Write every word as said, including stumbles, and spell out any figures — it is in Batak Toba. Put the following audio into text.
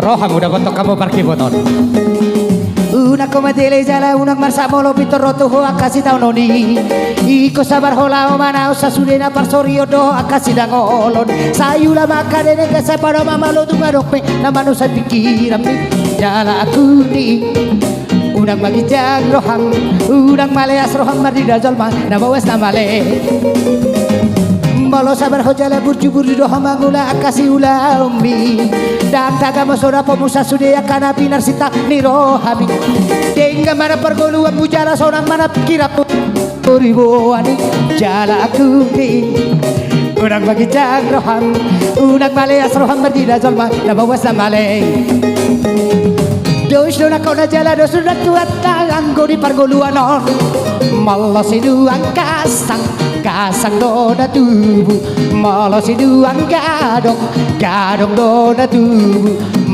Rohamu dapothon hamu parhiboton. Unang ho matele jala unang marsak molo pintor ro tu ho angka sitaonon i. Ingkon sabar ho laho manaon sasudena parsorion dohot angka sidangolon. Sai ula mangkadene gasan padomu molo tung adong pe na manusai pingkiranmi jala angkup ni. Unang maginjang roham, unang maleas roham marnida jolma na baoas na male. Molo sabar ho jala burju-burju do ho mangula angka siulaonmi, ndang tagamon so dapomu sasude angka na pinarsinta ni rohami. Denggan ma na pargoluanmu jala sonang ma na pingkiranmu. Riboan i jala angkup ni. Unang maginjang roham, unang maleas roham marnida jolma na baoas na male. Dos do nangkok na jala dos do nang Tuhanta anggo di pargoluan on. Molo sinuan gasang, gasang do na tubu. Molo sinuan gadong, gadong do na tubu.